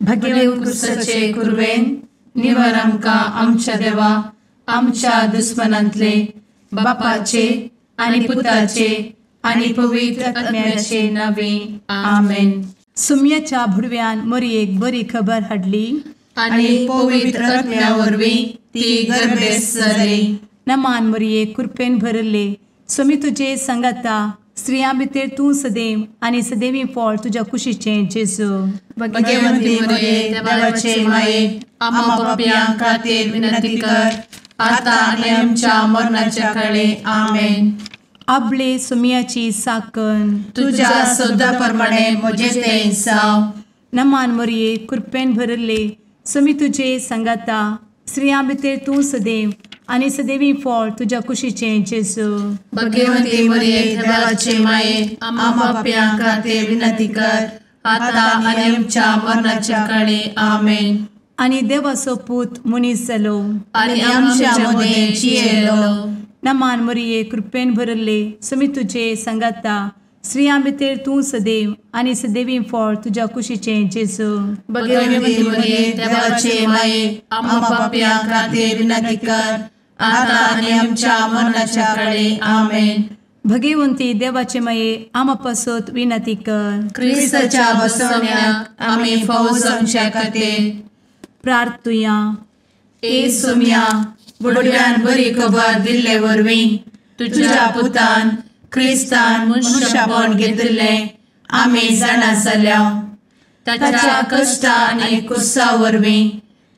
भगेव कुरवेन निवर आमकां आमच्या देवा आमच्या दुस्मनांतले बापाचे आनी पुताचे आनी पवित्र आत्म्याचे नावे आमेन. सुम्याच्या भुडव्यान मोरयेक बरी खबर हाडली आनी पवित्र आत्म्या वरवीं ती गर्भेस्त जाली. नमान मोरये, कृपेन भरले, स्वामी तुजे संगाता, स्त्रियां भितर तूं सदैव आनी सदैवी फळ तुज्या कुशीचें जेजू. भगवंती मोरये, देवाचे माये, आम्हा पापयां खातीर विनंती कर आता आनी आमच्या मरणाच्या काळे. आमेन. आपले सुम्याची साकन तुज्या सदा प्रमाणे म्हजें तें जावं. नमान मोरये, कृपेन भरले, स्वामी तुजे संगाता, स्त्रियां भितर तूं सदैव आनी सदैवी फळ तुज्या कुशीचें जेजू. भगवंती मोरये, देवाचे माये, आम्हा पापयां खातीर विनंती कर आता आनी आमच्या मरणाच्या काळे. आमेन. आनी देवाचो पूत मनीस जालो आनी आमच्या मदें जियेलो. नमान मोरये, कृपेन भरले, स्वामी तुजे संगाता, स्त्रियां भितर तूं सदैव आनी सदैवी फळ तुज्या कुशीचें जेजू. भगवंती मोरये, देवाचे माये, आम्हा पापयां खातीर विनंती कर आता आनी आमच्या मरणाच्या काळे. आमेन. भगवंती देवाचे माये, आम्हा पासत विनंती कर. क्रिस्ताच्या बसवण्याक आमी फावो जावच्या खातीर प्रार्थुया. ए सुम्या, बुडव्यान बरी खबर दिल्ले वरवीं तुज्या पुतान क्रिस्तान मनशापण घेतिल्लें आमी जाणा जाल्या. ताच्या कश्टा आनी कुसा वरवीं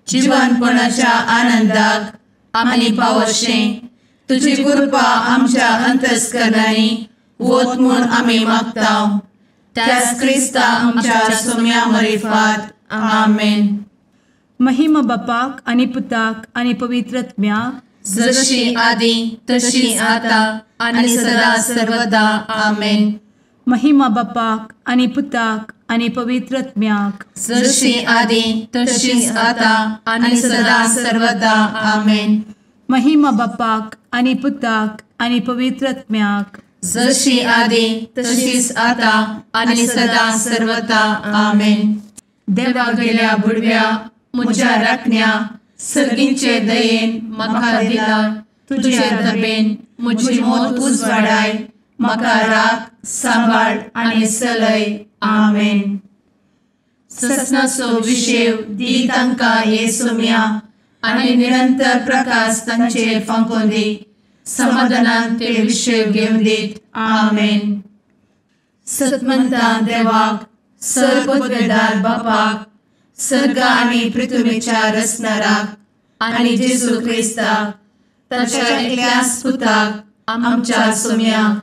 जिवनपणाच्या आनंदाक आमी पावशें तुजी कृपा आमच्या अंतस्करणांनी वत म्हूण आमी मागता. त्याच क्रिस्ता आमच्या सुम्या मरिफात. आमेन. महिमा बापाक आनी पुताक आनी पवित्र आत्म्याक, जशी आदी तशी आता आनी सदा सर्वदा. आमेन. महिमा बापाक आनी पुताक आनी पवित्र आत्म्याक, जशी आदी तशी आता आनी सदा सर्वदा. आमेन. महिमा बापाक आनी पुताक आनी पवित्र आत्म्याक, जशी आदी तशीच आता आनी सदा सर्वदा. आमेन. देवा गेल्या बुडव्या म्हज्या राखण्या सर्गींचे दयेन म्हाका दिला तुजे दबेन म्हजी मोत उजवाडाय, म्हाका राख सांबाळ आनी चलय. आमेन. ससनाचो विशेव दी तांकां हे सुम्या आनी निरंतर प्रकाश तांचेर फांकोवन दी, समाधानान ते विशेव घेवन दीत. आमेन. सतमंता देवाक, सर्वपदवेदार बापाक, सर्ग आनी पृथ्वीच्या रचणाराक आनी जेजू क्रिस्ताक ताच्या एकल्याच पुताक आमच्या सुम्याक,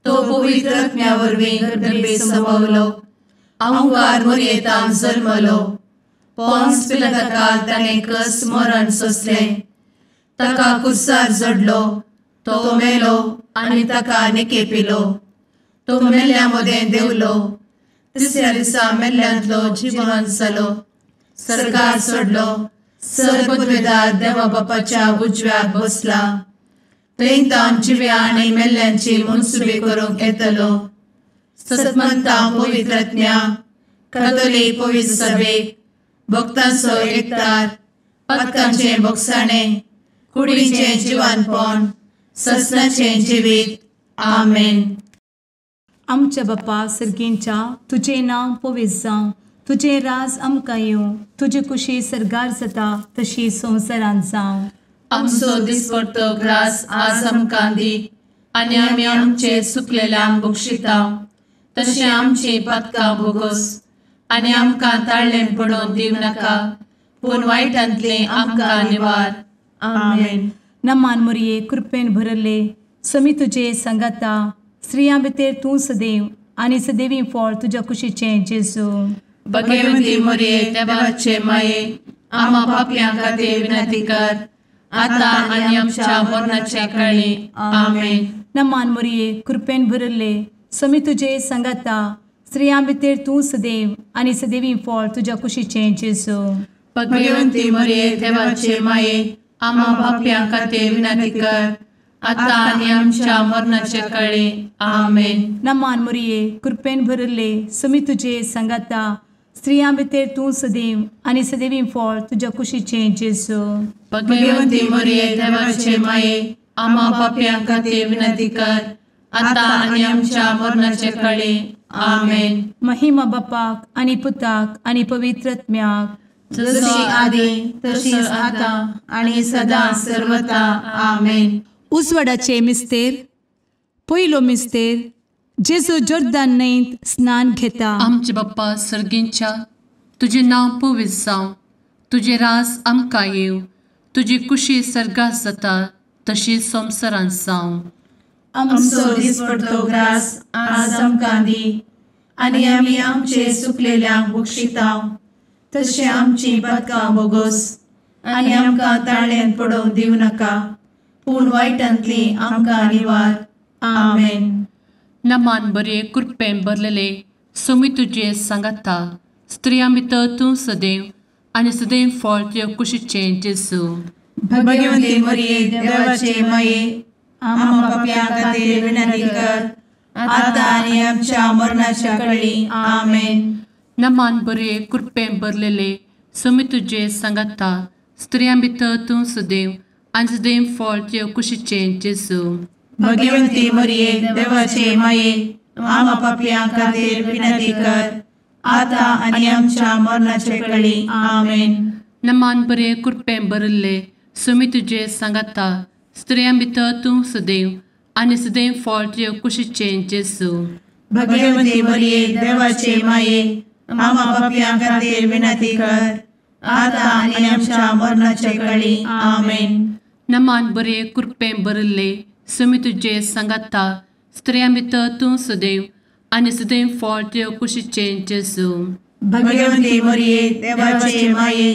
तो पवित्र आत्म्या वरवीं गर्भे संभवलो, अहंकार मोरयेतान जल्मलो, पोन्स पिलाताकाल ताणें कस मरण सोंसलें, ताका कुर्सार जडलो, तो मेलो आनी ताका निकेपिलो, तो मेल्ल्या मदें देंवलो, तिसऱ्या दिसा मेल्ल्यांतलो जिवन जालो, सर्गार सोडलो, सर्वपदवेदार देवा बापाच्या उजव्याक बसला, थंय तावन जिव्या आनी मेल्ल्यांची मनसुबी करूंक येतलो. सतमंता पवित्र आत्म्या, कातोलीक पवित्र सभेक, भक्तांचो एकतार, पातकांचें भोगसाणें, कुडीचें जिवानपण, ससनाचें जिवीत. आमेन. आमच्या बापा सर्गींच्या, तुजें नांव पवित्र जावं, तुजें राज आमकां येवं, तुजी कुशी सर्गार जाता तशी संवसारांत जावं. आमचो दिसपडतो ग्रास आज आमकां दी आनी आमी आमचे सुकलेल्यांक बक्षिता तशें आमची पातकां भोगोस आनी आमकां ताळ्ळें पडोवन दिवं नाका, पूण वायटांतलें आमकां निवार. आमेन. नमान मोरये, कृपेन भरले, स्वामी तुजे संगाता, स्त्रियां भितर तूं सदैव आनी सदैवी फळ तुज्या कुशीचें जेजू. भगवंती मोरये, देवाचे माये, आम्हा पापयां खातीर विनंती कर आता आनी आमच्या मरणाच्या काळी. आमेन. नमान मोरये, कृपेन भरले, स्वामी तुजे संगाता, स्त्रियां भितर तूं सदैव आनी सदैवी फळ तुज्या कुशीचें जेजू. भगवंती मोरये, देवाचे माये, आम्हा पापयां खातीर विनंती कर आता आनी आमच्या मरणाच्या काळी. आमेन. नमान मोरये, कृपेन भरले, स्वामी तुजे संगाता, स्त्रियां भितर तूं सदैव आनी सदैवी फळ तुज्या कुशीचें जेजू. भगवंती मरिये देवाचे माये, आम्हा पापयां खातीर विनंती कर, आतां आनी आमच्या मरणाचे कळे. आमेन. महिमा बापाक आनी पुताक आनी पवित्र आत्म्याक, जशी आदी तशीच आतां आनी सदां सर्वता. आमेन. उजवाडाचे मिस्तेर. पयलो मिस्तेर, जेजू जोर्दान न्हंयत स्नान घेता. आमचे बाप्पा सर्गींच्या, तुजें नांव पवित्र जावं, तुजें राज आमकां येवं, तुजी कुशी सर्गात जाता तशी संवसारांत जावं. आमचो दिसपडतो ग्रास आज आमकां दी, आनी आमी आमचे सुकलेल्यांक बक्षिता तशें आमची पातकां बोगोस, आनी आमकां ताळ्यांत पडोवंक दिवं नाका, पूण वायटांतली आमकां निवार. आमेन. नमान बरे कृपेन भरलेले, सोमी तुजे सांगाता, स्त्रियां भितर तूं सदैव आनी सदैव फळ तुज्या कुशीचें जेजू. भगवंती मरिये देवाचे माये, आम्हा पापयां खातीर विनंती कर, आतां आनी आमच्या मरणाच्या कळी. आमेन. नमान बरे कृपेन भरलेले, सोमी तुजे सांगाता, स्त्रियां भितर तूं सदैव आनी सदैव फळ तुज्या कुशीचें जेजू. भगवंती मरिये देवाचे माये, आम्हा पापयां खातीर विनंती कर, आतां आनी आमच्या मरणाचे कळी. आमेन. नमान बरे कृपेन भरिल्ले, सोमी तुजे सांगाता, स्त्रियां भितर तूं सदैव आनी सदैव फळ तुज्या कुशीचें जेजू. भगवंती मरिये देवाचे माये, आम्हा पापयां खातीर विनंती कर, आतां आनी आमच्या मरणाचे कळी. आमेन. नमान बरे कृपेन भरिल्ले, सोमी तुजे सांगाता, स्त्रियां भितर तूं सदैव आनी सदैव फळ तुज्या कुशीचें जेजू. भगवंती मरिये देवाचे माये,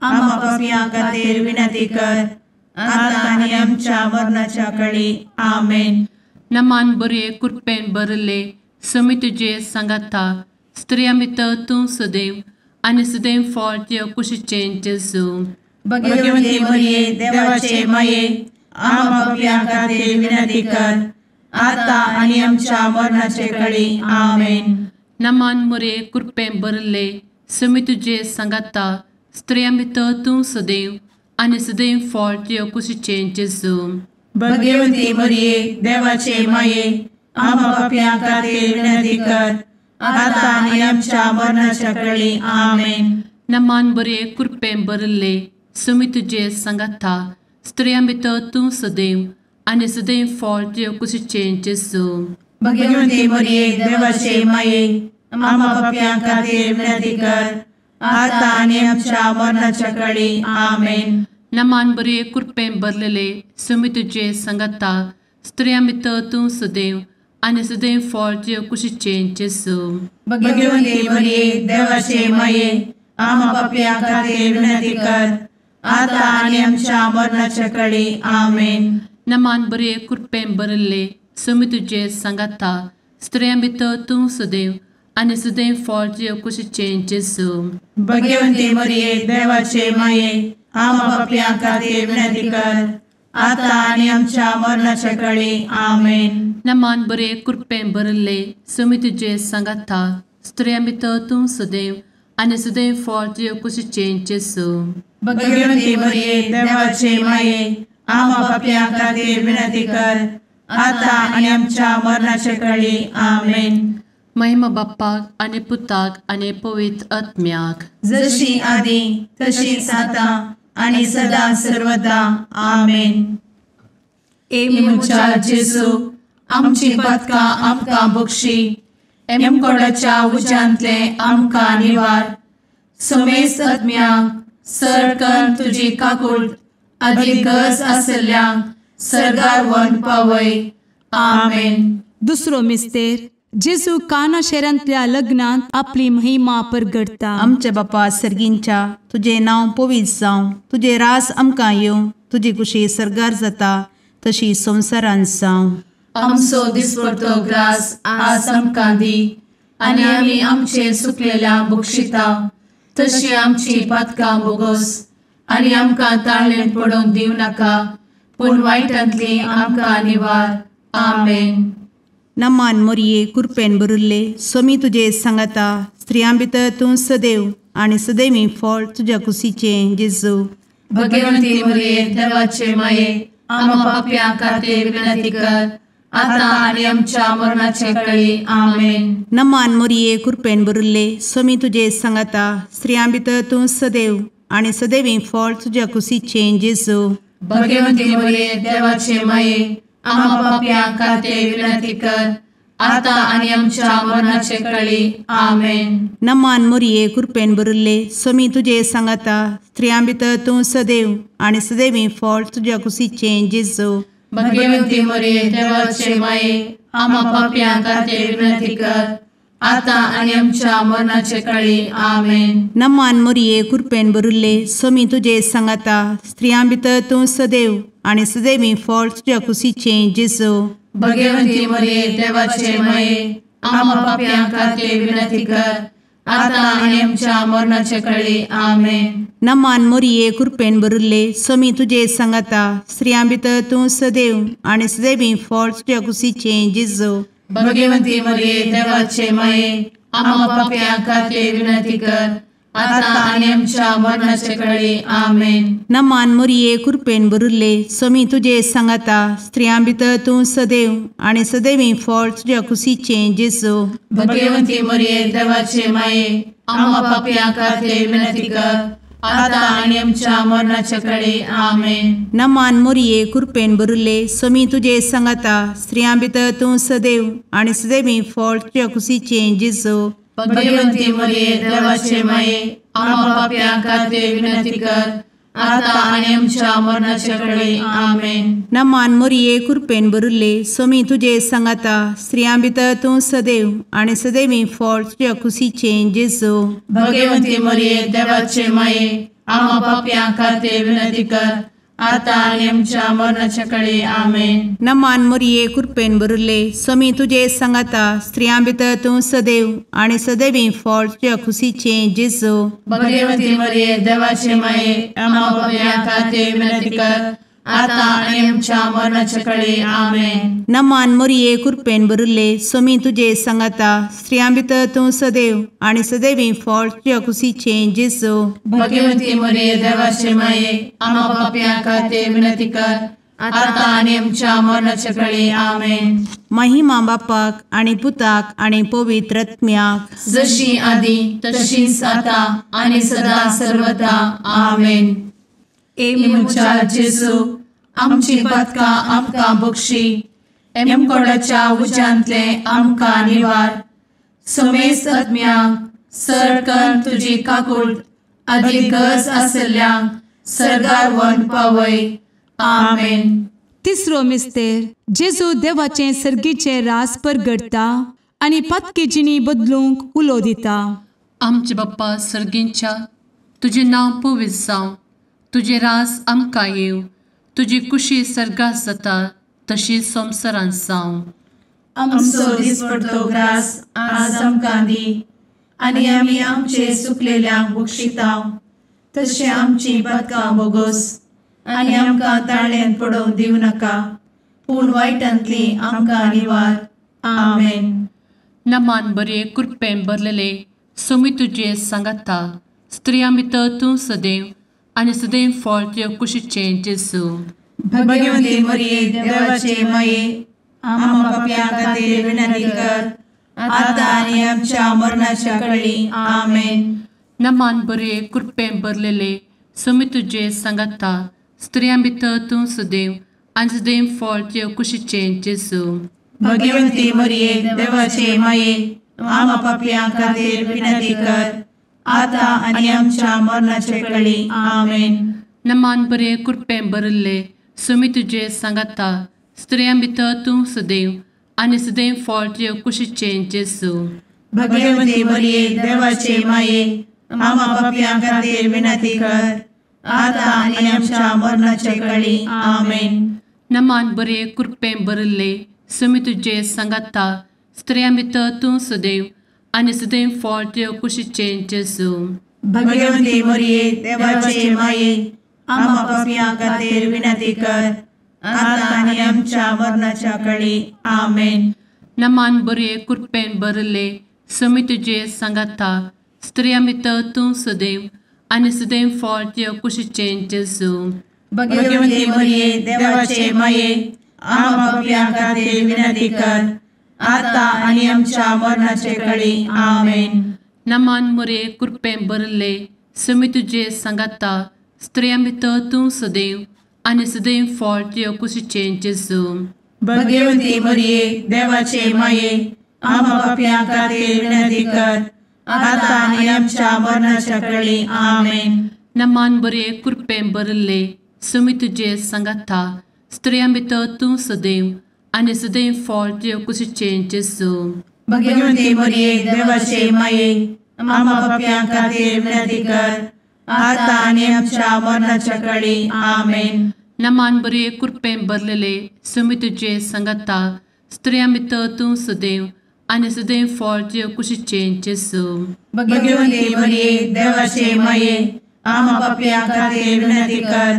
आम्हा पापयां खातीर विनंती कर, आतां आनी आमच्या मरणाच्या कळी. आमेन. नमान बरे कृपेन भरिल्ले, सोमी तुजे सांगाता, स्त्रियां भितर तूं सदैव आनी सदैव फळ तुज्या कुशीचें जेजू. भगवंती मरिये देवाचे माये, आम्हा पापयां खातीर विनंती कर, आतां आनी आमच्या मरणाचे कळी. आमेन. नमान मरिये कृपेन भरिल्ले, सोमी तुजे सांगाता, स्त्रियां भितर तूं सदैव आनी सदैव फळ तुज्या कुशीचें जेजू. भगवंती मरिये देवाचे माये, आम्हा पापयां खातीर विनंती कर, आतां आनी आमच्या मरणाच्या कळी. आमेन. नमान बरे कृपेन भरिल्ले, सोमी तुजे सांगाता, स्त्रियां भितर तूं सदैव आनी सदैव फळ तुज्या कुशीचें जेजू. भगवंती मरिये देवाचे माये, आम्हा पापयां खातीर विनंती कर, आतां आनी आमच्या मरणाच्या कळी. आमेन. नमान बरे कृपेन भरलेले, सोमी तुजे सांगाता, स्त्रियां भितर तूं सदैव आनी सदैव फळ तुज्या कुशीचें जेजू. भगवंती मरिये देवाचे माये, आम्हा पापयां खातीर विनंती कर, आतां आनी आमच्या मरणाच्या कळी. आमेन. नमान बरे कृपेन भरिल्ले, सोमी तुजे सांगाता, स्त्रियां भितर तूं सदैव आनी सदैव फळ तुज्या कुशीचें जेजू. भगवंती मरिये देवाचे माये, आम्हा पापयां खातीर विनंती कर, आतां आनी आमच्या मरणाच्या कळी. आमेन. नमान बरे कृपेन भरिल्ले, सोमी तुजे सांगाता, स्त्रियां भितर तूं सदैव आनी सदैव फळ तुज्या कुशीचें जेजू. भगवंती मरिये देवाचे माये, आम्हा पापयां खातीर विनंती कर, आतां आनी आमच्या मरणाचे कळी. आमेन. महिमा बाप्पाक आनी पुताक आनी पवित्र आत्म्याक, जशी आदी तशीच आतां आनी सदां सर्वदा. आमेन. ए म्हज्या जेजू, आमची पातकां आमकां बक्षी, एमकोडाच्या उज्यांतले आमकां निवार, समेस्त आत्म्यांक सर तुजी काकूट आदी गरज आसल्ल्यांक सर्गार व्हरून पावय. आमेन. दुसरो मिस्तेर, जेजू काना शहरांतल्या लग्नांत आपली महिमा परगटता. आमच्या बापा सर्गींच्या, तुजें नांव पवित्र जावं, तुजें राज आमकां येवं, तुजी कुशी सर्गार जाता तशी संवसारांत जावं. आमचो दिसपडतो ग्रास आज आमकां दी, आनी आमी आमचे सुकलेल्या बक्षिता तशी आमची पातकां बोगोस, आनी आमकां ताळ्ळें पडोवंक दिवं नाका, पूण वायटांतली आमकां निवार. आमेन. नमान मोरये कृपेन भरिल्ले, स्वामी तुजे सांगाता, स्त्रियां भितर तूं सदैव आनी सदैवी फळ तुज्या कुशीचें जेजू। भगवंती मरिये देवाचे माये आम्हा पाप्यां खातीर विनंती कर आता आनी आमच्या मरणाचे वेळी। आमेन। नमान मरिये कृपेन भरिल्ले स्वामी तुजे सांगाता स्त्रियां भितर तूं सदैव आनी सदैवी फळ तुज्या कुशीचें जेजू। भगवंती मरिये देवाचे माये आम्हा पाप्यां खातीर विनंती कर आता आनी आमच्या मरणाचे वेळी। आमेन। नमान मरिये कृपेन भरिल्ले स्वामी तुजे सांगाता स्त्रियां भितर तूं सदैव आनी सदैवी फळ तुज्या कुशीचें जेजू। भगवंती मरिये देवाचे माये आम्हा पाप्यां खातीर विनंती कर आता आनी आमच्या मरणाचे वेळी। आमेन। नमान मरिये कृपेन भरिल्ले स्वामी तुजे सांगाता स्त्रियां भितर तूं सदैव आनी सदैवी फळ तुज्या कुशीचें जेजू। भगवंती मरिये देवाचे माये आम्हा पाप्यां खातीर विनंती कर आता आनी आमच्या मरणाचे वेळी। आमेन। नमान मरिये कृपेन भरिल्ले स्वामी तुजे सांगाता स्त्रियां भितर तूं सदैव आनी सदैवी फळ तुज्या कुशीचें जेजू। भगवंती मरिये देवाचे माये आम्हा पाप्यां खातीर विनंती कर आता आनी आमच्या मरणाचे वेळी। आमेन। नमान मरिये कृपेन भरिल्ले स्वामी तुजे सांगाता स्त्रियां भितर तूं सदैव आनी सदैवी फळ तुज्या कुशीचें जेजू। भगवंती मरिये देवाचे माये आम्हा पाप्यां खातीर विनंती कर आता आनी आमच्या मरणाचे वेळी। आमेन। नमान मरिये कृपेन भरिल्ले स्वामी तुजे सांगाता स्त्रियां भितर तूं सदैव आनी सदैवी फळ तुज्या कुशीचें जेजू। भगवंती मरिये देवाचे माये आम्हा पाप्यां खातीर विनंती कर आता आनी आमच्या मरणाचे वेळी। आमेन। नमान मरिये कृपेन भरिल्ले स्वामी तुजे सांगाता स्त्रियां भितर तूं सदैव आनी सदैवी फळ तुज्या कुशीचें जेजू। भगवंती मरिये देवाचे माये आम्हा पाप्यां खातीर विनंती कर आता आनी आमच्या मरणाचे वेळी। आमेन। नमान मरिये कृपेन भरिल्ले स्वामी तुजे सांगाता स्त्रियां भितर तूं सदैव आनी सदैवी फळ तुज्या कुशीचें जेजू। भगवंती मरिये देवाचे माये आम्हा पाप्यां खातीर विनंती कर आता आनी आमच्या मरणाचे वेळी। आमेन। नमान मरिये कृपेन भरिल्ले स्वामी तुजे सांगाता स्त्रियां भितर तूं सदैव आनी सदैवी फळ तुज्या कुशीचें जेजू। भगवंती मरिये देवाचे माये आम्हा पाप्यां खातीर विनंती कर आता आनी आमच्या मरणाचे वेळी। आमेन। महिमा बापाक आनी पुताक आनी पवित्र आत्म्याक जशी आदी तशीच आता आनी सदा सर्वदा। आमेन। ए म्हज्या जेजू आमची पातकां आमकां बक्षी एमकोडाच्या उज्यांतले आमकां निवार समेस्त आत्म्यांक सरकन तुजी काकूट आदी गरज आसल्ल्यांक सरगार वन पावय। आमेन। तिसरो मिस्तेर जेजू देवाचें सर्गीचें रास परगडटा आनी पातकी जिणी बदलूंक उलो दिता। आमचे बाप्पा सर्गींच्या तुजें नांव पवित्र जावं, तुजें रास आमकां येवं, तुजी कुशी सर्गात जाता तशी संवसारांत जावं। आमचो दिसपडतो ग्रास आज आमकां दी आनी आमी आमचे सुकलेल्यांक बक्षिता तशें आमची पातकां बोगोस आनी आमकां ताळ्यान पडोवंक दिवं नाका पूण वायटांतली आमकां निवार। आमेन। नमान बरे कृपेन भरलेले स्वामी तुजे सांगाता स्त्रियां भितर तूं सदैव आनी सदैव फळ तुज्या कुशीचें जेजू। भगवंती मरिये देवाचे माये आम्हा पाप्यां खातीर विनंती कर आता आनी आमच्या मरणाच्या वेळी। आमेन। नमान बरे कृपेन भरलेले स्वामी तुजे सांगाता स्त्रियां भितर तूं सदैव आनी सदैव फळ तुज्या कुशीचें जेजू। भगवंती मरिये देवाचे माये आम्हा पाप्यां खातीर विनंती कर आता आनी आमच्या मरणाचे वेळी। आमेन। नमान बरे कृपेन भरिल्ले स्वामी तुजे सांगाता स्त्रियां भितर तूं सदैव आनी सदैव फळ तुज्या कुशीचें जेजू। भगवंती मरिये देवाचे माये आम्हा पाप्यां खातीर विनंती कर आता आनी आमच्या मरणाचे वेळी। आमेन। नमान बरे कृपेन भरिल्ले स्वामी तुजे सांगाता स्त्रियां भितर तूं सदैव आनी सदैव फळ तुज्या कुशीचें जेजू। भगवंती मरिये देवाचे माये आम्हा पाप्यां खातीर विनंती कर आता आनी आमच्या मरणाच्या वेळी। आमेन। नमान बरे कृपेन भरिल्ले समी तुजे सांगाता स्त्रियां भितर तूं सदैव आनी सदैव फळ तुज्या कुशीचें जेजू. भगवती मरिये देवाचे माये आम्हा पाप्यां खातीर विनंती कर आता आनी आमच्या मरणाचे कळी. आमेन. नमान मोरये कृपेन भरिल्ले समी तुजे सांगाता स्त्रियां भितर तूं सदैव आनी सदैव फळ तुज्या कुशीचें जेजू. भगवती मरिये देवाचे माये आम्हा पाप्यां खातीर विनंती कर आता आनी आमच्या मरणाच्या कळी. आमेन. नमान बरे कृपेन भरिल्ले समी तुजे सांगाता स्त्रियां भितर तूं सदैव आनी सदैव फळ तुज्या कुशीचें जेजू. भगवती मरिये देवाचे माये आम्हा पाप्यां खातीर विनंती कर आता आनी आमच्या मरणाच्या कळी. आमेन. नमान बरे कृपेन भरलेले समी तुजे सांगाता स्त्रियां भितर तूं सदैव आनी सदैव फळ तुज्या कुशीचें जेजू. भगवती मरिये देवाचे माये आम्हा पाप्यां खातीर विनंती कर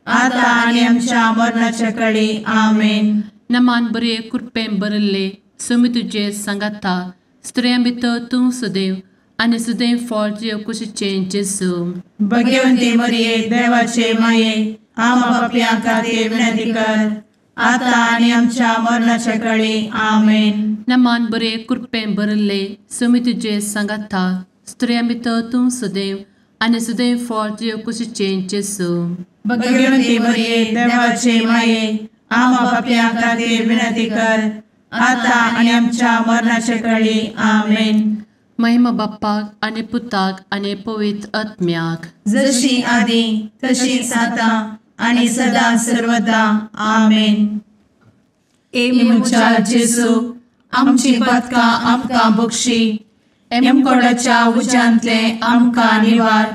आता आनी आमच्या मरणाच्या कळी. आमेन. नमान बरे कृपेन भरिल्ले समी तुजे सांगाता स्त्रियां भितर तूं सदैव आनी सदैव फळ तुज्या कुशीचें जेजू. भगवती मरिये देवाचे माये आम्हा पाप्यां खातीर विनंती कर आता आनी आमच्या मरणाच्या कळी. आमेन. नमान बरे कृपेन भरिल्ले समी तुजे सांगाता स्त्रियां भितर तूं सदैव आनी सदैव फळ तुज्या कुशीचें जेजू. भगवती मरिये देवाचे माये आम्हा पाप्यां खातीर विनंती कर आता आनी आमच्या मरणाच्या कळी. आमेन. महिमा बाप्पाक आनी पुताक आनी पवित्र आत्म्याक, जशी आदी तशीच आता आनी सदा सर्वदा. आमेन. ए म्हज्या जेजू आमची पातकां आमकां बक्षी, एमकोडाच्या उज्यांतले आमकां निवार,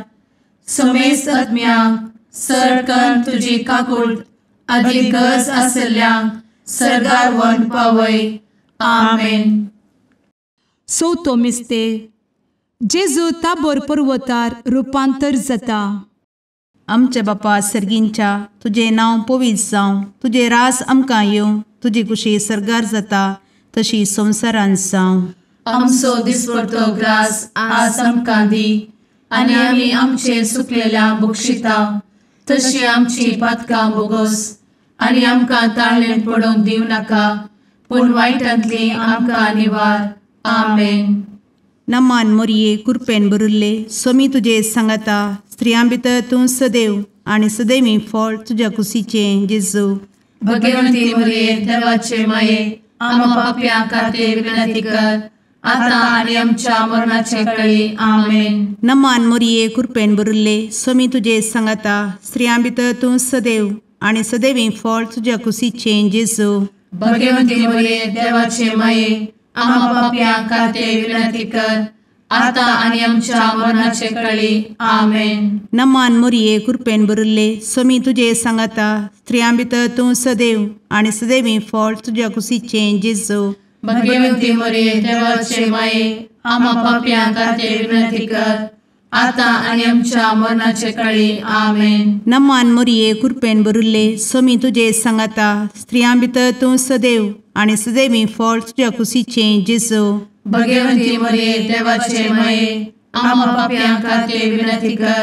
समेस्त आत्म्यांक सरकन तुजी काकूट आदी गरज आसल्ल्यांक सर्गार व्हरून पावय. आमेन. चवथो मिस्तेर जेजू ताबोर पर्वतार रुपांतर जाता. आमच्या बापा सर्गींच्या तुजें नांव पवित्र जावं, तुजें राज आमकां येवं, तुजी कुशी सर्गार जाता तशी संवसारांत जावं. आमचो दिसपडतो ग्रास आज आमकां दी आनी आमी आमचे सुकलेल्या बक्षिता तशी आमची पातकां बोगोस आनी आमकां ताळेन पडोवंक दिवं नाका पूण वायटांतली आमकां निवार. आमेन. नमान मोरये कृपेन भरिल्ले स्वामी तुजे सांगाता स्त्रियां भितर तूं सदैव आनी सदैवी फळ तुज्या कुशीचें जेजू. भगवंती मोरये देवाचे माये आम्हा पाप्यां खातीर विनंती कर आता आनी आमच्या मरणाचे कळी. आमेन. नमान मोरये कृपेन भरिल्ले स्वामी तुजे सांगाता स्त्रियां भितर तूं सदैव आनी सदैवी फळ तुज्या कुशीचें जेजू. भगवंती मोरये देवाचे माये आम्हा पाप्यां खातीर विनंती कर आता आनी आमच्या मरणाचे कळी. आमेन. नमान मोरये कृपेन भरिल्ले स्वामी तुजे सांगाता स्त्रियां भितर तूं सदैव आनी सदैवी फळ तुज्या कुशीचें जेजू. भगवंती मोरये देवाचे माये आम्हा पाप्यां खातीर विनंती कर आता आनी आमच्या मरणाचे कळी. आमेन. नमान मोरये कृपेन भरिल्ले स्वामी तुजे सांगाता स्त्रियां भितर तूं सदैव आनी सदैवी फळ तुज्या कुशीचें जेजू. भगवंती मोरये देवाचे माये आम्हा पाप्यां खातीर विनंती कर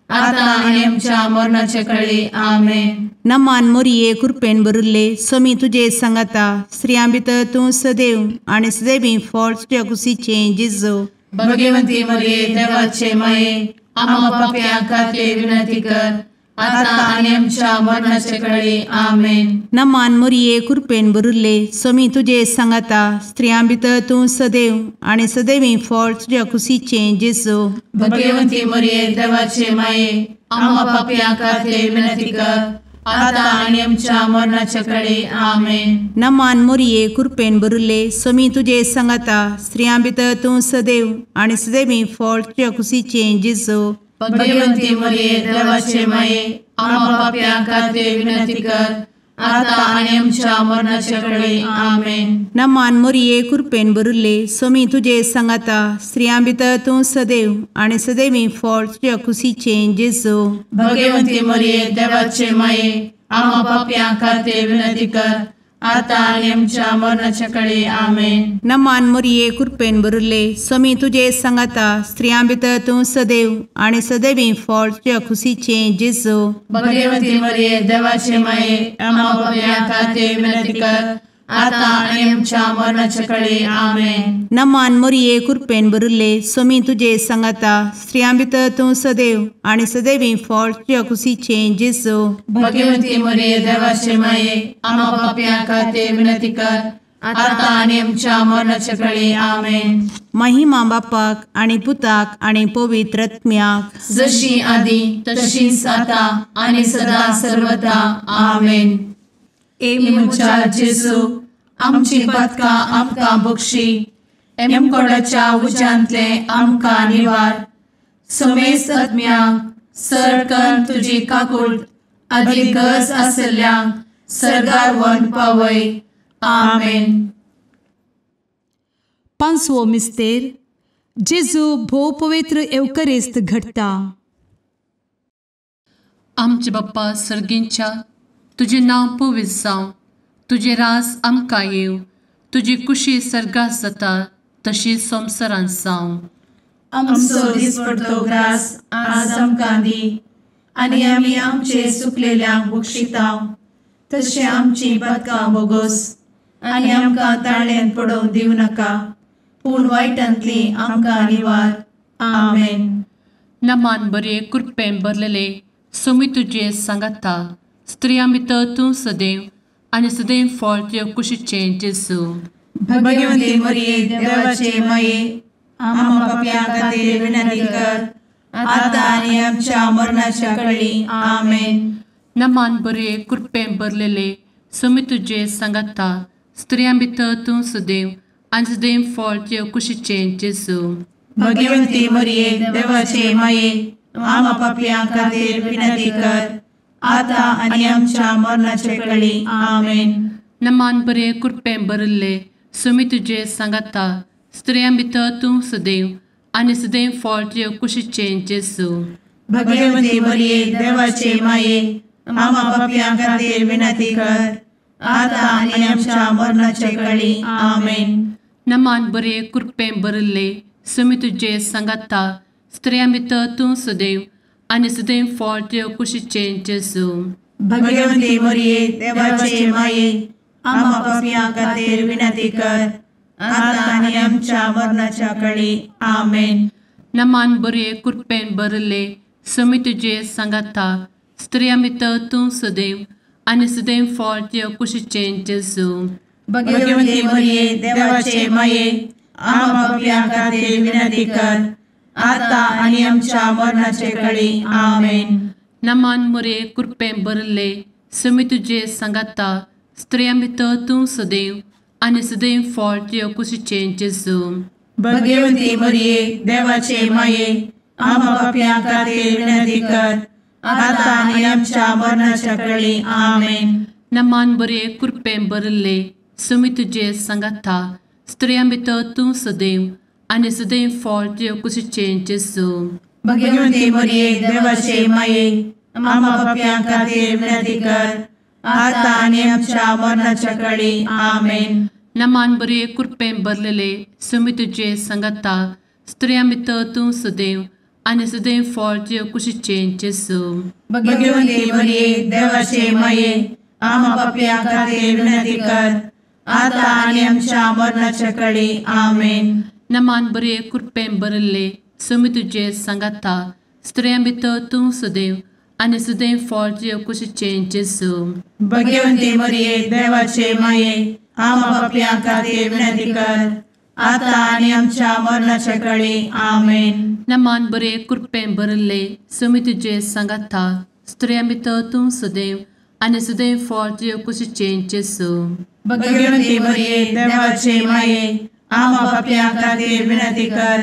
आता आनी आमच्या मरणाचे कळी. आमेन. नमान मोरये कृपेन भरिल्ले स्वामी तुजे सांगाता स्त्रियां भितर तूं सदैव आनी सदैवी फळ तुज्या कुशीचें जेजू. भगवंती मोरये देवाचे माये आम्हा पाप्यां खातीर विनंती कर आता आनी आमच्या मरणाचे कळी. आमेन. नमान मोरये कृपेन भरिल्ले स्वामी तुजे सांगाता स्त्रियां भितर तूं सदैव आनी सदैवी फळ तुज्या कुशीचें जेजू. भगवंती मोरये देवाचे माये आम्हा पाप्यां खातीर विनंती कर आता आनी आमच्या मरणाचे कळी. आमेन. नमान मोरये कृपेन भरिल्ले स्वामी तुजे सांगाता स्त्रियां भितर तूं सदैव आनी सदैवी फळ तुज्या कुशीचें जेजू. भगवंती मोरये देवाचे माये आम्हा पाप्यां खातीर विनंती कर आता आनी आमच्या मरणाचे कळी. आमेन. नमान मोरये कृपेन भरिल्ले स्वामी तुजे सांगाता स्त्रियां भितर तूं सदैव आनी सदैवी फळ तुज्या कुशीचें जेजू. भगवंती मोरये देवाचे माये आम्हा पाप्यां खातीर विनंती कर आतां आनी आमच्या मरणाच्या कळे. आमेन. नमान मोरये कृपेन भरिल्ले स्वामी तुजे सांगाता, स्त्रियां भितर तूं सदैव आनी सदैवी फळ तुज्या खुशीचें जेजू. भगवती मरिये देवाचे माये, आम्हा पाप्यां खातीर विनंती कर, आतां आनी आमच्या मरणाच्या कळे. आमेन. नमान मोरये कृपेन भरिल्ले स्वामी तुजे सांगाता, स्त्रियां भितर तूं सदैव आनी सदैवी फळ तुज्या खुशीचें जेजू. भगवती मरिये देवाचे माये, आम्हा पाप्यां खातीर विनंती कर, आतां आनी आमच्या मरणाच्या कळे. आमेन. महिमा बापाक आनी पुताक आनी पवित्र आत्म्याक, जशी आदी तशीच आतां आनी सदा सर्वदा. आमेन. ए म्हज्या जेजू, आमची पातकां आमकां बक्षी, एमकोडाच्या उज्यांतले आमकां निवार, समेस्त आत्म्यांक सरकन तुजी काकूट आदी गरज आसल्ल्यांक सर्गार व्हरून पावय. आमेन. पांचवो मिस्तेर, जेजू भोव पवित्र एवकरिस्त घडटा. आमचे बाप्पा सर्गींच्या, तुजें नांव पवित्र जावं, तुजें राज आमकां येवं, तुजी कुशी सर्गात जाता तशी संवसारांत जावं. आमचो दिसपडतो ग्रास आज आमकां दी, आनी आमी आमचे सुकलेल्यांक बक्षिता तशें आमची पातकां बोगोस, आनी आमकां ताळ्यांत पडोवंक दिवं नाका, पूण वायटांतली आमकां निवार. आमेन. नमान बरे कृपेन भरलेले स्वामी तुजे सांगाता, स्त्रियां भितर तूं सदैव आनी सदैव फळ तुज्या कुशीचें जेजू. भगवती मरिये देवाचे माये, आम्हा पाप्यां खातीर विनंती कर, आतां आनी आमच्या मरणाच्या कळी. आमेन. नमान बरे कृपेन भरलेले स्वामी तुजे सांगाता, स्त्रियां भितर तूं सदैव आनी सदैव फळ तुज्या कुशीचें जेजू. भगवती मरिये देवाचे माये, आम्हा पाप्यां खातीर विनंती कर, आतां आनी आमच्या मरणाचे कळी. आमेन. नमान बरे कृपेन भरिल्ले स्वामी तुजे सांगाता, स्त्रियां भितर तूं सदैव आनी सदैव फळ तुज्या कुशीचें जेजू. भगवती मरिये देवाचे माये, आम्हा पाप्यां खातीर विनंती कर, आतां आनी आमच्या मरणाचे कळी. आमेन. नमान बरे कृपेन भरिल्ले स्वामी तुजे सांगाता, स्त्रियां भितर तूं सदैव आनी सदैव फळ तुज्या कुशीचें जेजू. भगवती मरिये देवाचे माये, आम्हा पाप्यां खातीर विनंती कर, आतां आनी आमच्या मरणाच्या कळी. आमेन. नमान बरे कृपेन भरिल्ले स्वामी तुजे सांगाता, स्त्रियां भितर तूं सदैव आनी सदैव फळ तुज्या कुशीचें जेजू. भगवती मरिये देवाचे माये, आम्हा पाप्यां खातीर विनंती कर, आतां आनी आमच्या मरणाचे कळी. आमेन. नमान मरिये कृपेन भरिल्ले स्वामी तुजे सांगाता, स्त्रियां भितर तूं सदैव आनी सदैव फळ तुज्या कुशीचें जेजू. भगवती मरिये देवाचे माये, आम्हा पाप्यां खातीर विनंती कर, आतां आनी आमच्या मरणाच्या कळी. आमेन. नमान बरे कृपेन भरिल्ले स्वामी तुजे सांगाता, स्त्रियां भितर तूं सदैव आनी सदैव फळ तुज्या कुशीचें जेजू. भगवती मरिये देवाचे माये, आम्हा पाप्यां खातीर विनंती कर, आतां आनी आमच्या मरणाच्या कळी. आमेन. नमान बरे कृपेन भरलेले स्वामी तुजे सांगाता, स्त्रियां भितर तूं सदैव आनी सदैव फळ तुज्या कुशीचें जेजू. भगवती मरिये देवाचे माये, आम्हा पाप्यां खातीर विनंती कर, आतां आनी आमच्या मरणाच्या कळी. आमेन. नमान बरे कृपेन भरिल्ले स्वामी तुजे सांगाता, स्त्रियां भितर तूं सदैव आनी सदैव फळ तुज्या कुशीचें जेजू. भगवती मरिये देवाचे माये, आम्हा पाप्यां खातीर विनंती कर, आतां आनी आमच्या मरणाच्या कळी. आमेन. नमान बरे कृपेन भरिल्ले स्वामी तुजे सांगाता, स्त्रियां भितर तूं सदैव आनी सदैव फळ तुज्या कुशीचें जेजू. भगवती मरिये देवाचे माये, आम्हा पाप्यां खातीर विनंती कर,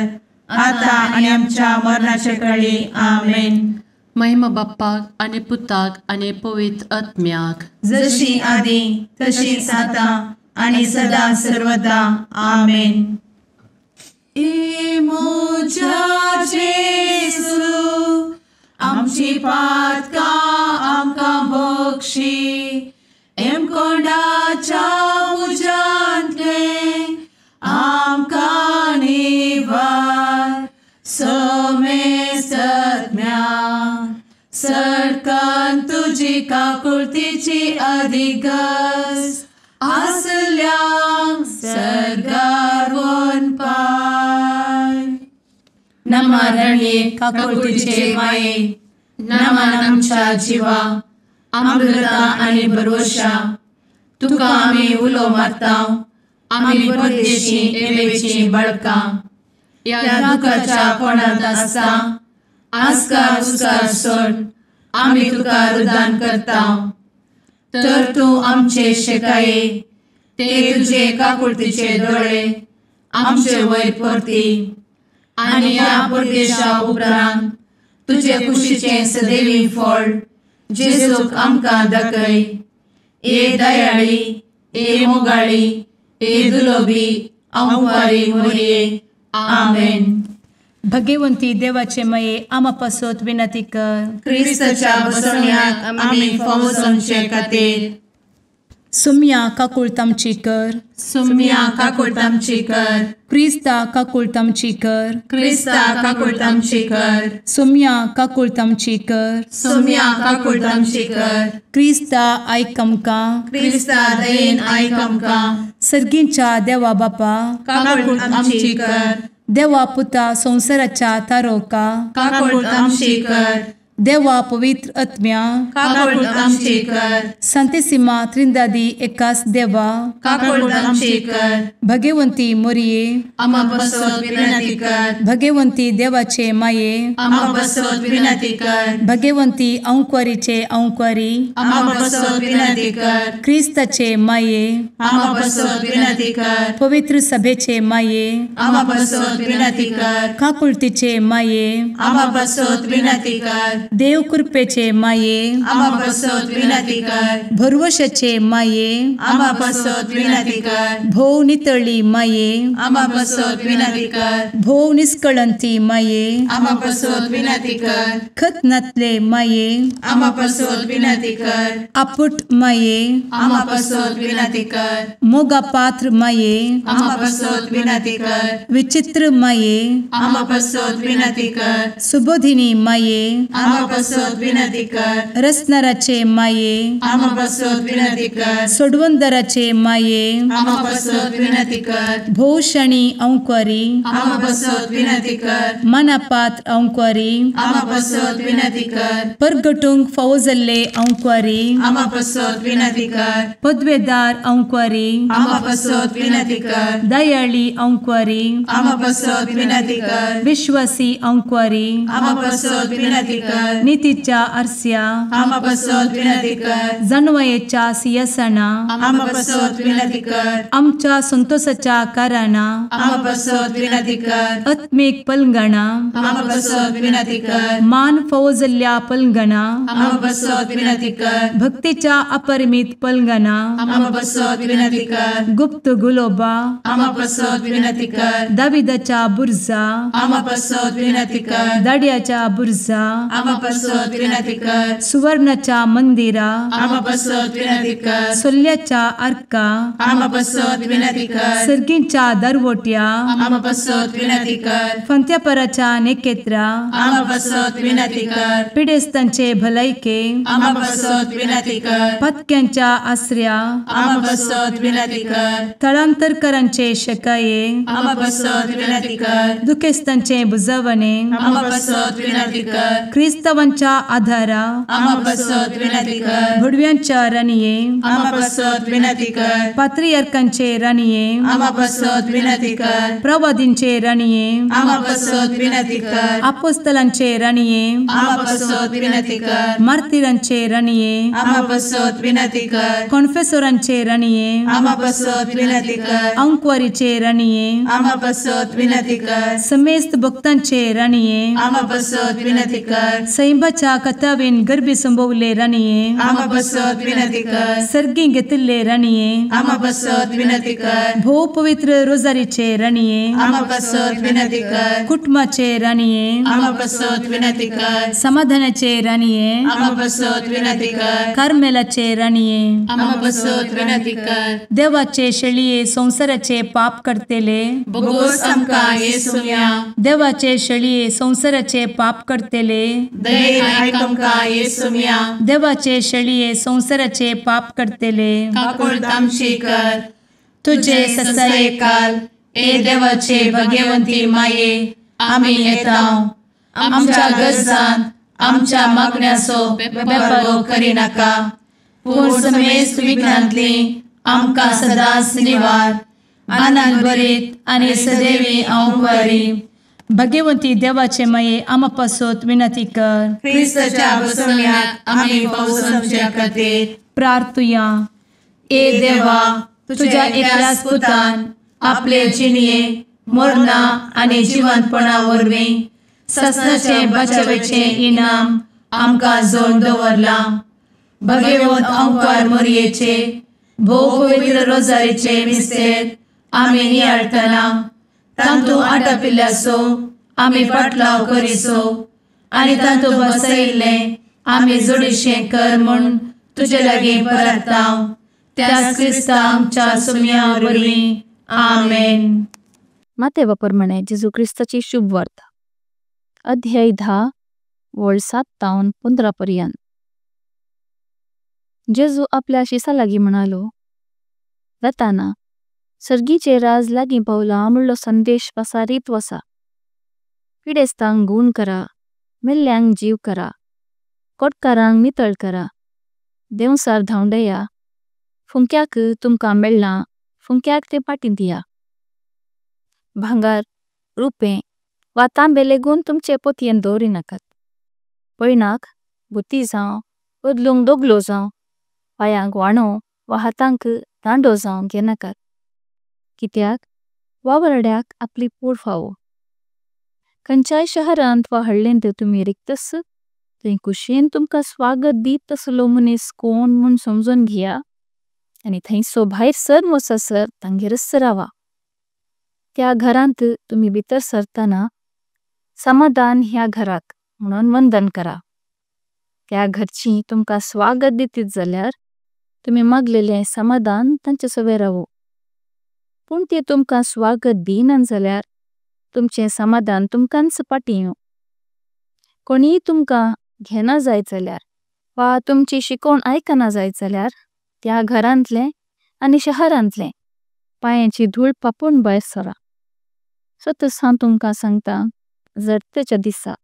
आतां आनी आमच्या मरणाच्या कळी. आमेन. महिमा बाप्पाक आनी पुताक आनी पवित्र आत्म्याक, जशी आदी तशीच आतां आनी सदा सर्वदा. आमेन. ए म्हज्या जेजू, आमची पातकां आमकां बक्षी, एमकोंडाच्या तुजी काकुळतीची अधिगस आसल्यांक सर्गार वनपाय. नमा रणये काकुळतीचे माये, नमन आमच्या जिवा, अमृता आनी भरवशा, तुका आमी उलो मारता, आमी परदेशी एवेची बळकां, ह्या दुखाच्या कोणांत आसता आस्कार उस्कार सोड आमी तुका रुदान करता. तर तूं आमचे शेकाये ते तुजे काकुळतीचे दोळे आमचे वयर परती आनी ह्या परदेशा उपरांत तुजे कुशीचें सदैवी फळ जेजूक आमकां दाखय. ए दयाळी, ए मोगाळी, ए दुलोबी अंवारी मोरये. आमेन. भगवंती देवाचे मये आमा पासत विनंती कर. क्रिस्ताच्या बसवण्याक आमी फावो जावचे खातीर. सुम्या काकुळत आमची कर. सुम्या काकुळत आमची कर. क्रिस्ता काकुळत आमची कर. क्रिस्ता काकुळत आमची कर. सुम्या काकुळत आमची कर. सुम्या काकुळत आमची कर. क्रिस्ता आयक आमकां. क्रिस्ता दयेन आयक आमकां. सर्गींच्या देवा बापा काकुळत आमची कर. देवा पुता संवसाराच्या तारोका काकुळत आमची कर. देवा पवित्र आत्म्या काकुळत आमची कर. संतेसिमा त्रिंदादी एकास देवा काकुळत आमची कर. भगवंती मोरये आमा पासत विनंती कर. भगवंती देवाचे माये आमा पासत विनंती कर. भगवंती अंकुरीचे अंकुरी आमा पासत विनंती कर. क्रिस्ताचे माये आमा पासत विनंती कर. पवित्र सभेचे माये आमा पासत विनंती कर. काकुळतीचे माये आमा पासत विनंती कर. देव कृपेचे माये आमा पासत विनंती कर. भरवशाचे माये आमा पासत विनंती कर. भोव नितळी माये आमा पासत विनंती कर. भोव निष्कळंती माये आमा पासत विनंती कर. खत नातले माये आमा पासत विनंती कर. आपुट माये आमा पासत विनंती कर. मोगा पात्र माये आमा पासत विनंती कर. विचित्र माये आमा पासत विनंती कर. सुबोधिनी माये आमा पासत विनंती कर. रसनाराचे माये आमा पासत विनंती कर. सोडवंदराचे माये आमा पासत विनंती कर. भोवशणी अंकुरी आमा पासत विनंती कर. मनापात्र अंकुरी आमा पासत विनंती कर. परगटूंक फावो जाल्ले अंकुरी आमा पासत विनंती कर. पदवेदार अंकुरी आमा पासत विनंती कर. दयाळी अंकुरी आमा पासत विनंती कर. विश्वासी अंकुरी आमा पासत विनंती कर. नितीच्या आरस्या आमा पासत विनंती कर. जानवयेच्या सिंहासना आमा पासत विनंती कर. आमच्या संतोषाच्या कारणा आमा पासत विनंती कर. आत्मीक पलंगणा आमा पासत विनंती कर. मान फावो जाल्ल्या पलंगणा आमा पासत विनंती कर. भक्तीच्या अपरिमित पलंगणा आमा पासत विनंती कर. गुप्त गुलोबा आमा पासत विनंती कर. दाविदाच्या बुर्जा आमा पासत विनंती कर. दाड्याच्या बुर्जा आमा पासत विनंती कर. सुवर्णाच्या मंदिरा आमा पासत विनंती कर. सोल्ल्याच्या आर्का आमा पासत विनंती कर. सर्गींच्या दरवट्या आमा पासत विनंती कर. फंत्यापराच्या नेकेत्रा आमा पासत विनंती कर. पिडेस्तांचे भलायके आमा पासत विनंती कर. पत्क्यांच्या आसऱ्या आमा पासत विनंती कर. थळांतरकरांचे शकाये आमा पासत विनंती कर. दुखेस्तांचे बुजवणे आमा पासत विनंती कर. क्रिस्तावांच्या आधारा आमा पासत विनंती कर. भुडव्यांच्या राणये आमा पासत विनंती कर. पात्रियार्कांचे राणये आमा पासत विनंती कर. प्रवादींचे राणये आमा पासत विनंती कर. आपोस्तलांचे राणये आमा पासत विनंती कर. मार्तिरांचे राणये आमा पासत विनंती कर. कॉन्फेसोरांचे राणये आमा पासत विनंती कर. अंकुवारीचे राणये आमा पासत विनंती कर. समेस्त भक्तांचे राणये आमा पासत विनंती कर. सैंबाच्या कथावेन गर्भी संभवले राणये आमा पासत विनंती कर. सर्गी घेतिल्ले राणये आमा पासत विनंती कर. भोव पवित्र रोजारीचे राणये आमा पासत विनंती कर. कुटुंबाचे राणये आमा पासत विनंती कर. समाधानाचे राणये आमा पासत विनंती कर. कार्मेलाचे राणये आमा पासत विनंती कर. देवाचे शेळये संवसाराचे पाप करतेले बोगोस आमकां येसुम्या देवाचे शेळये संवसाराचे पाप करतेले दयेन आयक आमकां येसुम्या। देवाचे शेळये संवसाराचे पाप करतले काकुळट आमची कर। तुजे ससायेकाल ए देवाचे भगवंती माये आमी येता आमच्या गरजान आमच्या मागण्याचो बेपर्वो करिनाका पूण समेस्त विघ्नांतली आमकां सदांच निवार। आनंद भरीत आनी सदैवी अंवकारी भगवंती देवाचे माये आमा पासत विनंती कर। क्रिस्ताच्या बसवण्याक आमी पावसाच्या खातीर प्रार्थुया। ए देवा तुझ्या एकल्याच पुतान आपले जिणये मरणा आनी जिवंतपणा वरवीं ससनाचे बचावेचे इनाम आमकां जोडून दवरलां। भगवंत अंकार मोरयेचे भोव पवित्र रोजारीचे मिस्तेर आमी नियाळटना तांतू आटापिल्ल्याचो आमी पाटलाव करिसो आनी तांतू बसयिल्लें आमी जोडीशें कर म्हूण तुजे लागीं परता त्याच क्रिस्ता आमच्या सुम्या वरवीं आमेन। मातेवा प्रमाणे जेजू क्रिस्ताची शुभ वार्ता अध्याय 10 वळ 7 तावन 15 पर्यंत। जेजू आपल्या शिसा लागी म्हणालो, वेताना सर्गीचे राज लागी पावला म्हणलो संदेश पसारीत वसा। पिडेस्तांक गुण करा, मेल्ल्यांक जीव करा, कोटकारांक नितळ करा, देवसार धांवडया, फुंक्याक तुमकां मेळ्ळां फुंक्याक ते पाटीं दिया। भांगार रुपें वा तांबे लेगून तुमचे पोतयेन दवरिनाकात। पयणाक बुती जावं बदलूंक दोगलो जावं पायांक वाणो वा हातांक दांडो जावं घेनाकात, कित्याक वावरड्याक आपली पोड फावो। खंयच्याय शहरांत वा हळ्ळेंत तुमी रिक्तस थंय कुशेन तुमकां स्वागत दीत तसलो मनीस कोण म्हूण समजून घेया आनी थंयसो भायर सर वचसर तांगेरच रावा। त्या घरांत तुमी भितर सरतना समाधान ह्या घराक म्हणून वंदन करा। त्या घरची तुमकां स्वागत दितीत जाल्यार तुमी मागलेलें समाधान तांचे सवें रावो, पूण ते तुमकां स्वागत दिनान जाल्यार तुमचें समाधान तुमकांच पाटीं येवं। कोणीय तुमकां घेना जायत जाल्यार वा तुमची शिकोवण आयकना जायत जाल्यार त्या घरांतलें आनी शहरांतलें पायांची धूळ पापून भायर सरा। सतच हांव तुमकां सांगता, जडतेच्या दिसा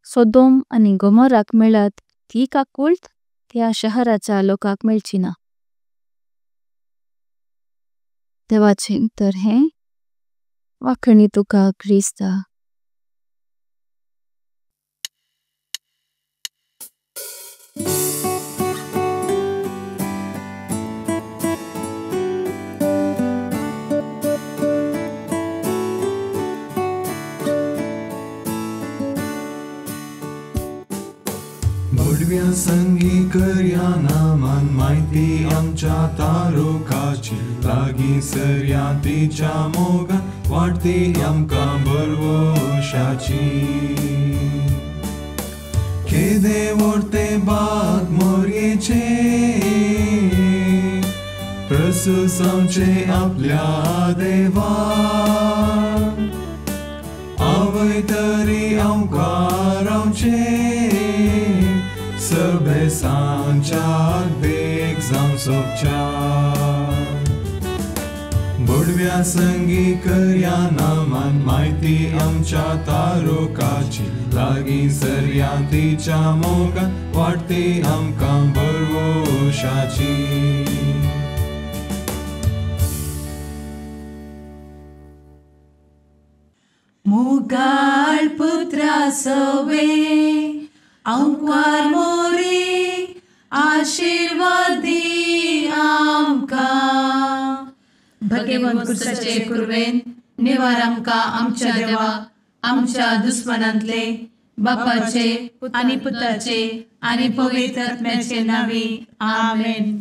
सोदोम आनी गोमोराक मेळत ती काकुळट त्या शहराच्या लोकांक मेळची ना। देवाचें तर हें वाखणी तुका क्रिस्ता। भडव्या संगी करया नामान माहिती आमच्या तारुकाची लागीं सरया तिच्या मोगान वाडती आमकां बरवशाची। केदे व्हडते बाग मोरयेचे प्रसुसांवचे आपल्या देवा आवय तरी आमकां रावचें सबेसांच्याक देख जावं सोबच्या। भडव्या संगी करया नामान माहिती आमच्या तारुकाची लागीं सरया तिच्या मोगान वाडती आमकां बरवशाची। मोगाळ पुत्रा सवे अंकार मोरी आशीर्वाद दी आमकां। भगवंत क्रिस्ताचे कुर्वेन निवार आमकां आमच्या देवा आमच्या दुस्मनांतले बापाचे आनी पुताचे आनी पवित्र आत्म्याचे नांवी आमेन।